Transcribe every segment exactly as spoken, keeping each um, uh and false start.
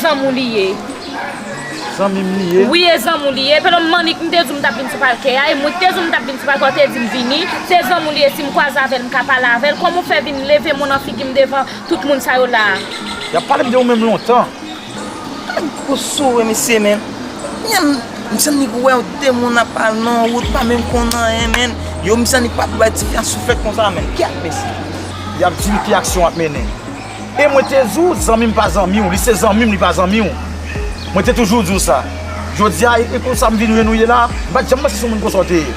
Zanmi w li ye. Zanmi m li ye? Wi, e zanmi w li ye. Epi lòm Manik, m te di w m t ap vin sou palkè a, e mwen ki te di w m t ap vin sou palkè a, w te di m vini. Se zanmi w li ye, si m kwaze avè l, m ka pale avè l. Kòman w fè vin leve mo nan figi m devan tout moun sa yo la a? Y ap pale m de ou menm lontan. Gwo sourit mesye, men. Menm, m santi k wè de moun ap pale nan wout, pa menm konn anyen, men. Yo, m santi k pa pou bay ti fi a souflèt konsa, men. Kèt, mesye. Y ap di m ki aksyon w ap mennen. E mwen te di w, zanmi m pa zanmi w, li se zanmi m, li pa zanmi w. Mwen te toujou di w sa. Jodi a, e, e konsa m vin jwenn ou ye la, m pa t janm panse se yon moun konsa w te ye.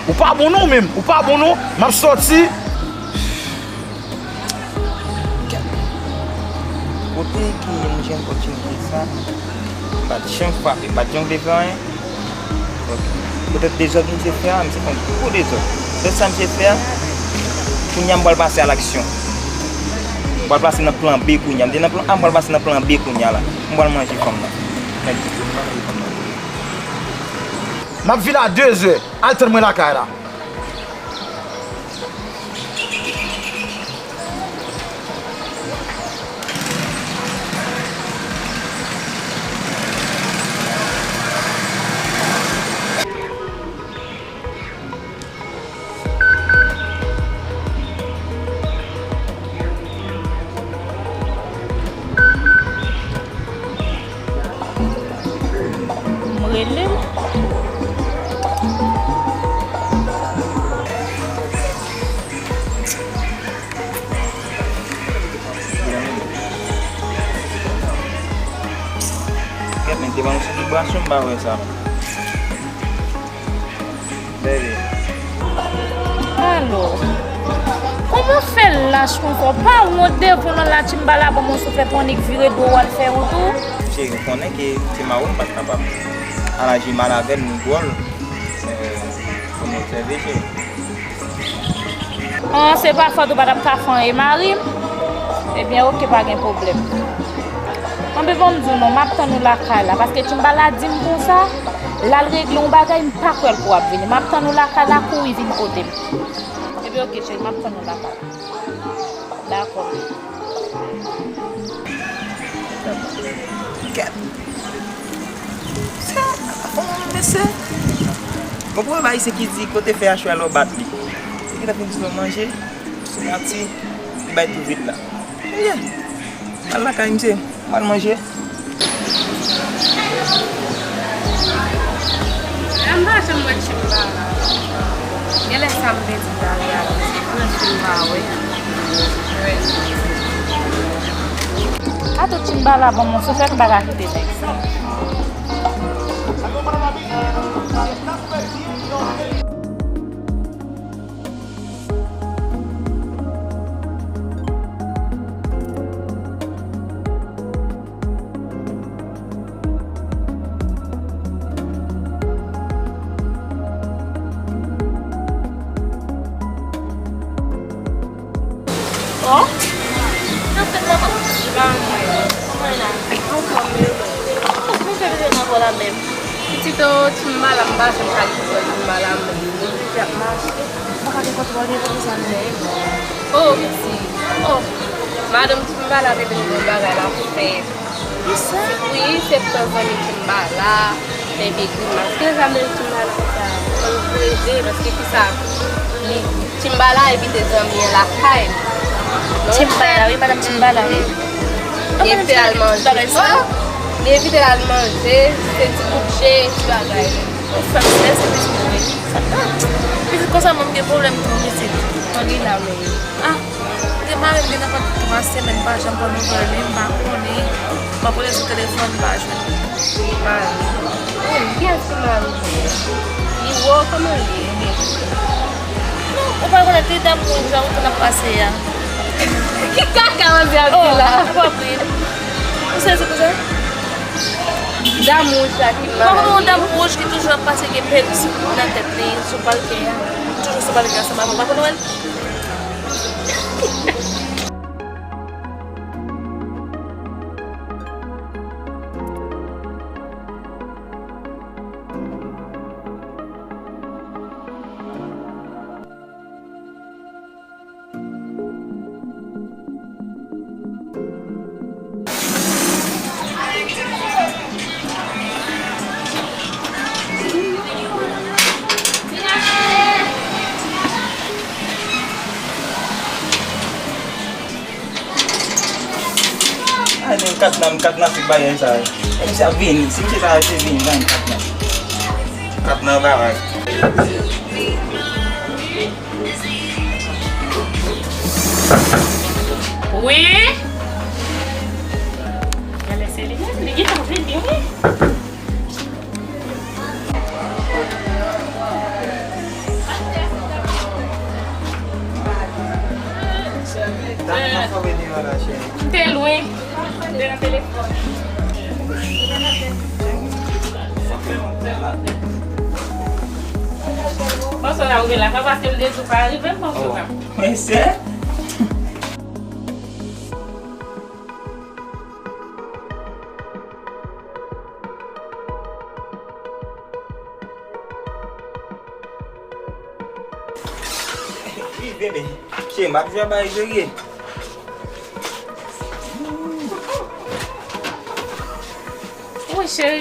Ou pa bon non, ou menm, ou pa bon non, m ap sòti. Kote ki m jwenn opòtinite sa? M pa t janm frape, m pa t janm vle fè anyen. Poutèt dezòd misye fè a, misye fè yon gwo dezòd. Poutèt sa misye fè a, kounye a m pral pase a laksyon. M pral pase nan plan B kounye a. M te nan plan A, m pral pase nan plan B kounye a la. M pral manje fanm nan. Nèg, m pral manje fanm nan. M ap vin a de zè. Al tann mwen lakay la. M rele l. Kèt, men te ban m sou vibrasyon, m pa wè sa. Bebe. Alo. Kòman w fè lach konsa? W pa wont devan w nan la Timbala, ban m yon souflèt, w annik vire do w al fè wout ou? Cheri, ou konnen ke se mari w m pa t kapab. Ala je mal avè l, nou dwòl. Eh, fò m obsève, cheri. Ah, se pa fòt ou pa t ap ka fè anyen, mari m? Ebyen, oke, pa gen pwoblèm. Anben, ban m di w non, m ap tann ou lakay la, paske Timbala di m konsa, l al regle yon bagay, m pa kwè l pou w ap vini. M ap tann ou lakay la, kouri vin kote m. Ebyen, oke, cheri, m ap tann ou lakay la. Dakò. Kèt. Sa, sa fè yon mesye. Bon, pou bay se ki di, kote fè a chwa lè w bat li. Se ki ta fin di w manje, sou pati, li bay tou vit la. Ebyen, al lakay misye, m al manje. An m pa janm wè Timbala. Genlè sa m te di Daria, se prens m pa wè. Wi. Ato Timbala ban m yon souflèt, m pa ka kite nèg sa. Oh? Sa fèt manman? Se pa mwen. Kòman la? Anfòm wi. Kòman w fè vin nan kò la menm? Pitit o, Timbala, m pa janm ka gen kòntwòl Timbala menm. Depi l ap mache, m pa ka gen kòntwòl li pou sa menm. Oh, pitit. Oh, madanm Timbala te vin gen bagay la fè. Kisa? Wi, se tan zanmi Timbala, fè vye grimas. Kilè zanmi Timbala sa? Fò n kreze, paske kisa? Li, Timbala envite zanmi an lakay li. Timbala, wi, madanm Timbala, wi. Li envite l al manje. Oh, li envite l al manje, se ti kout je, ti bagay. Ou fè m strese, pitit mwen. Pitit konsa, mwen, m gen pwoblèm tou, pitit. Mwen gen la menm. Ah, m gen mari m gen nan twa semèn, m pa janm pran nouvèl li, m pa konnen. M ap rele sou telefòn, m pa jwenn li. Mari. Wi, kiyès ki mari w? Li wo, kòman l ye? Non, ou pa konnen ti dam wouj la, ou konn ap pase a. Ki kaka w ap di la? Oh, ou pa pri. Ou sezi pou sa? Dam wouj la ki mari. Ou pa konnen yon dam wouj ki toujou ap pase gen pèdi nan tèt li sou palkè a. Toujou sou palkè ansanm avè w. Ou pa konn wè l? Kat nan fik bagay sa. Misye ap vini. Si misye ta rete vini, ban kat nan. Kat nan bagay. Wi. Gade se li menm, li gentan vini, wi. M te lwen. Te nan telefòn. Panse w ta rive la, pa paske m te di w pa rive, m panse w ta. Mesye. Wi, bebe. Cheri, m ap jwe bay serye. Wi, cheri.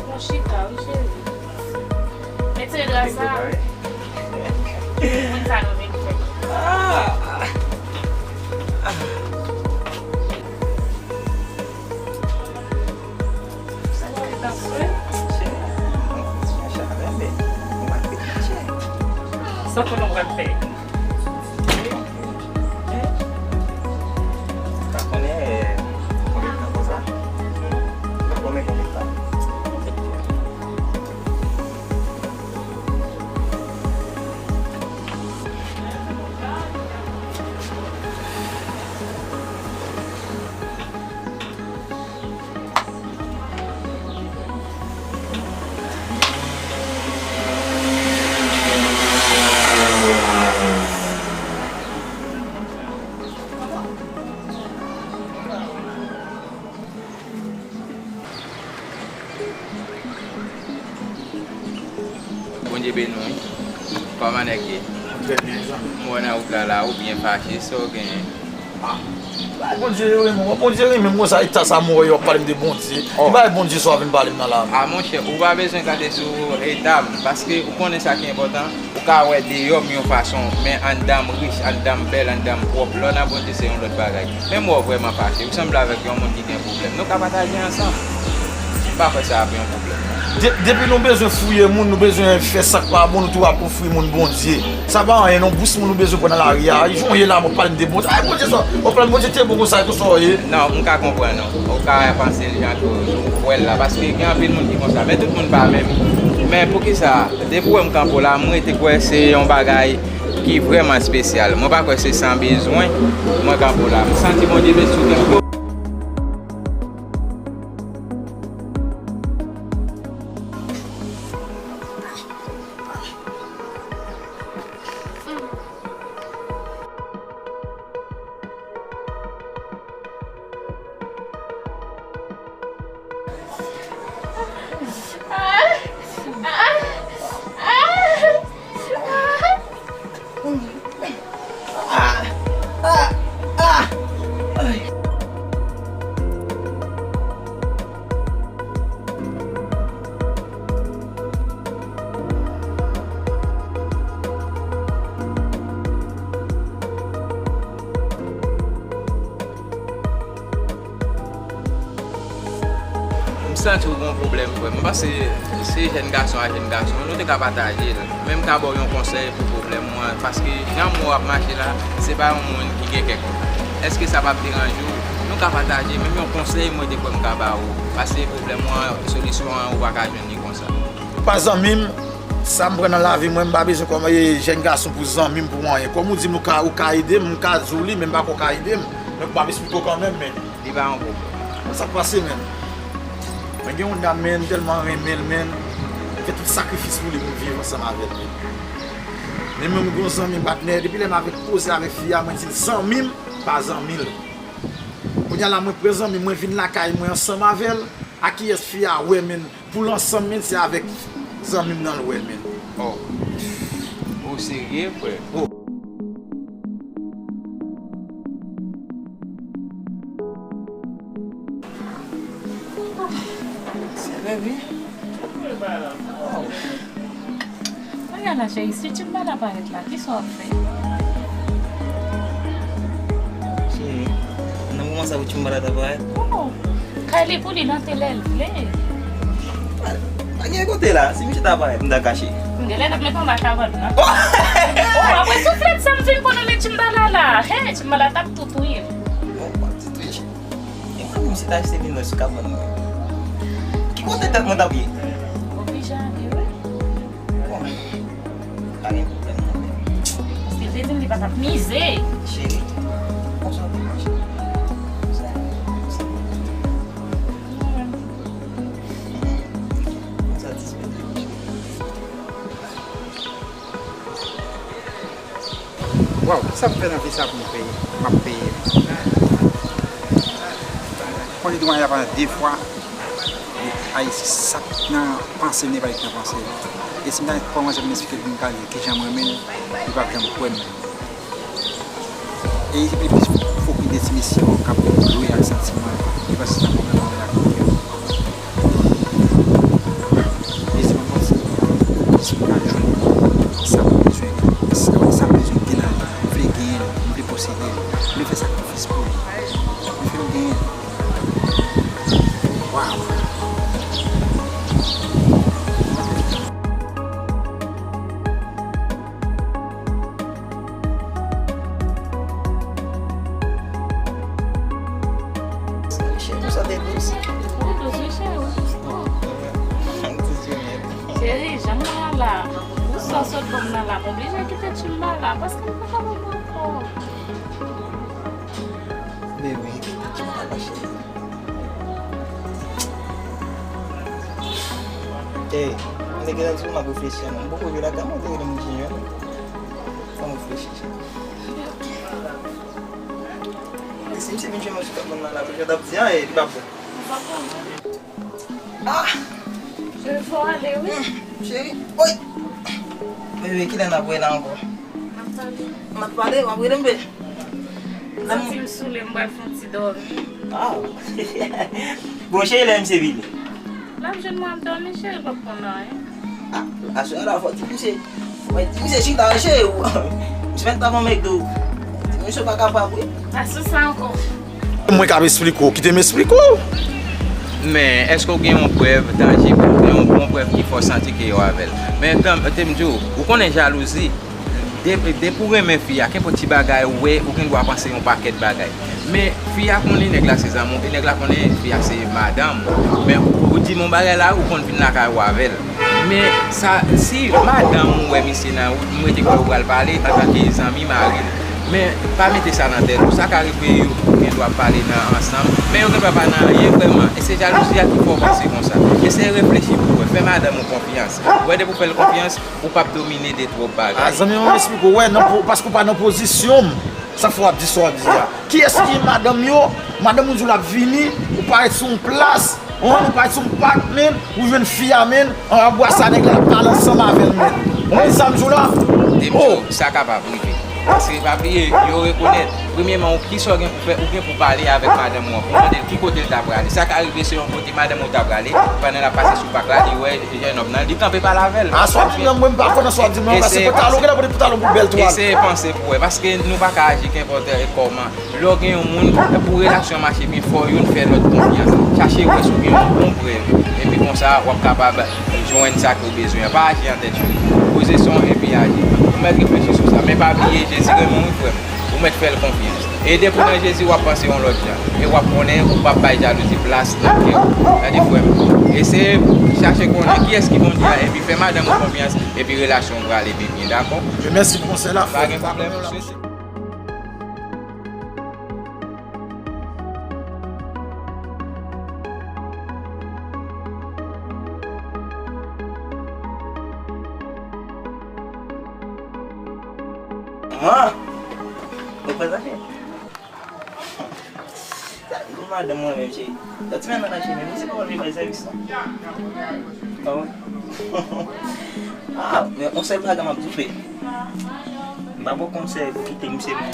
Bon, chita, wi, cheri. Mete dra sa. Moun sa nou vin fè. Ah! Sa konnen w pral fè. Pa konnen, eh, konbyen tan konsa? Pa konnen konbyen tan. Bondye beni w, wi. Kòman nèg ye? Trè byen, zanmi. M wè w nan wout la, la, ou byen fache, sa w genyen? Ah, bay Bondye renmen w. Bondye renmen m konsa, eta sa m wè w ap pale m de Bondye. Oh. Ki bagay Bondye sa w ap vin pale m nan la menm? Ah, monchè, ou pa bezwen gade sou eta m, paske ou konnen sa ki enpòtan. Ou ka wè deyò m yon fason, men anndan m rich, anndan m bèl, anndan m pwòp. Lè w nan Bondye, se yon lòt bagay. Men m wè w vrèman fache. Ou sanble avèk yon moun ki gen pwoblèm. Nou ka pataje ansanm. M pa kwè sa ap yon pwoblèm, non. De-, depi nou bezwen fouye moun, nou bezwen fè sa k pa bon, nou tou ap ofri moun Bondye. Sa pa anyen, non, bous moun nou bezwen pran nan lari a. Jan w ye la, w ap pale m de Bondye. Ay, Bondye sa, w ap pale m Bondye te bon konsa, e konsa w ye. Non, m ka konprann ou. Ou ka panse l jan ke ou wè l la, paske gen anpil moun ki konsa, men tout moun pa menm. Men poukisa, depi w wè m kanpe w la, m rete kwè se yon bagay ki vrèman espesyal. Mwen pa kwè se san bezwen mwen kanpe w la. M santi Bondye met sou kè m. M santi w gen yon pwoblèm, frè m. M panse se jèn gason a jèn gason, nou te ka pataje l. Men m ka ba w yon konsèy pou pwoblèm ou an, paske jan m wè w ap mache la, se pa yon moun ki gen kè konsa. Èske sa p ap deranje w? Nou ka pataje, menm yon konsèy mwen te kwè m ka ba ou, paske pwoblèm ou an, solisyon an, ou pa ka jwenn li konsa. Ou pa zanmi m, sa m pran nan lavi mwen, m pa bezwen kòm, eh, jèn gason pou zanmi m pou anyen. Kòm ou di m ou ka, ou ka ede m, m ka di w li, men m pa kwè w ka ede m. Men m ap esplike w kanmenm, men. Li pa yon pwoblèm. Sa k pase, menn? Mwen gen yon dam, menn, m tèlman renmen l, menn. Mwen fè tout sakrifis pou li, pou m viv ansanm avè l, menn. Men mwen, mwen gen yon zanmi m, patnè, depi lè m avèk koze avèk fi a, mwen di l zanmi m, pa zanmi l. Kounye a la, mwen pran zanmi m, mwen vin lakay mwen ansanm avè l. A kiyès fi a wè, menn? Pou l ansanm, menn, se avèk zanmi m nan l wè, menn. Oh. Ou serye, frè? Oh. Serye, wi. Oh. Ala cheri, si Tchimbala parèt la, kisa w ap fè? Cheri, nan moman sa pou Tchimbala ta parèt? Oh, kay li pou li nan tele l vle. Pa, pa gen kote la, si misye ta parèt, m ta kache. M genlè t ap met anba kabann nan. Oh! Oh, apre souflèt sa m fin konnen men Tchimbala la. Hey, Tchimbala t ap tou touye m. Bon, pa ti touye cheri. E mwen menm si ta achte vin wè sou kabann mwen. Ki kote tèt mwen t ap ye? Oblije ale, wi. Bon. Pa gen pwoblèm non. Paske l te di m li pa t ap mize. Cheri, konsa w te manje. Sa, sa. Konsa dispoze. Waw, sa m fè nan vi sa pou m peye? M ap peye. Konn li di mwen y ap de fwa, li Ayisyen, sa k nan panse m, li pa li k nan panse l. E si m ta fè manzè m esplike l pou m ka di l kijan m renmen l, li p ap janm kwè m. E li plis fokide ti mesye yo k ap jwe ak santiman yo, li panse se nan pwoblèm mwen ak yo. Mesye, mwen panse si m ka jwenn sa m bezwen, sa, sa m bezwen gen nan li, m vle genyen l, m vle posede l, m vle fè sakrifis pou li, m vle l genyen l. Waw! Cheri, ou santi dous? Wi, dous, wi, cheri. Ti sou mèt. Cheri, jan m la la, pou sa w sot ban m nan la, m oblije kite Tchimbala, paske m pa ka ban m ankò. Bebe, kite Tchimbala, cheri. Ey, m te gentan di w m ap reflechi an non. M poko rive lakay mwen, m te rele moun ki jwenn. Fò m reflechi, cheri. E si misye vin jwenn mwen sou tèt mwen nan la, kote w t ap di a, e li p ap bon. Ah! Cheri, fò w ale, wi. Hmm, cheri, oy! Bebe, kilè n ap wè la ankò? N ap pale. N ap pale, w ap rele m, bebe. Santi m soule, m pral fè yon ti dòmi. Ah. Bon, cheri, lè misye vini? L ap jwenn mwen ap dòmi, cheri, l p ap konn anyen. Ah, aswè a la, fò w di misye. Mwen di misye chita, cheri. Misye mèt ta pran McDo. Di misye pa kapab, wi. Pa sou sa ankò. Mwen k ap esplike w, kite m esplike w. Men, èske w gen yon prèv tanjib, ou gen yon bon prèv ki fè w santi ke yo avè l? Men, kan, te m di w, ou konnen jalouzi, de, depi w renmen fi a, kenpòt ti bagay ou wè, ou gen dwa panse yon pakèt bagay. Men, fi a konnen nèg la se zanmi w, e nèg la konnen fi a se madanm ou. Men, ou, ou di m yon bagay la, ou konn vin lakay ou avè l. Men, sa, si madanm ou wè misye nan wout, m rete kwè ou pral pale antanke zanmi mari l. Men, pa mete sa nan tèt ou. Sa ka rive yo gen dwa pale nan ansanm, men yo gen dwa pa nan anyen vrèman. E se jalouzi a ki fè w panse konsa. Eseye reflechi pou w wè. Fè madanm ou konfyans. Ou wè, depi w fè l konfyans, ou p ap domine de twòp bagay. A, zanmi mwen, m esplike w, wè, nan po-, paske w pa nan pozisyon m. Sa fè w ap di sa w ap di a. Kiyès ki madanm yo? Madanm ou di w l ap vini, ou parèt sou yon plas, ou parèt sou yon pak, men, ou jwenn fi a, men, anba bwa sa nèg la ap pale ansanm avè l, men. Ou konn sa m di w la? Te m di w, sa kapab rive. Paske pa bliye, yo rekonèt, premyèman, ou, kisa w gen pou fè, ou gen pou pale avèk madanm ou an, pou w mande l ki kote l ta prale. Sa ka rive se yon kote madanm ou ta prale, pandan l ap pase sou pak la, li wè jennonm nan, li kanpe pale avè l. A, sa w ap di m nan, mwen m pa kwè nan sa w ap di m nan, paske pantalon, genlè pote pantalon pou bèl twal. Eseye panse pou wè, paske nou pa ka aji kenpòt kòman. Lè w gen yon moun, pou relasyon an mache byen, fò youn fè lòt konfyans. Chache wè si w gen yon bon prèv, epi konsa, w ap kapab jwenn sa ke w bezwen an. Pa aji an tèt cheri. Poze sa w epi aji. Ou mèt reflechi sou sa. Men pa bliye, Jezi renmen w, wi, frè m. Ou mèt fè l konfyans. E depi w nan Jezi, w ap panse yon lòt jan. E w ap konnen ou p ap bay jalouzi plas nan kè w. Tande, frè m. Eseye chache konnen kiyès ki Bondye a, epi fè madanm ou konfyans, epi relasyon w prale pi byen, dakò? Mèsi pou konsèy la, frè. Pa gen pwoblèm, mesye. Mwen? Ou pa zafè? Sa, pou madanm mwen menm, cheri. Lòt semèn nan, cheri, men misye pa vle bay sèvis, non. Ah, wi? Ah, men yon sèl bagay m ap di w, frè. M pa pran konsèy pou kite misye, non.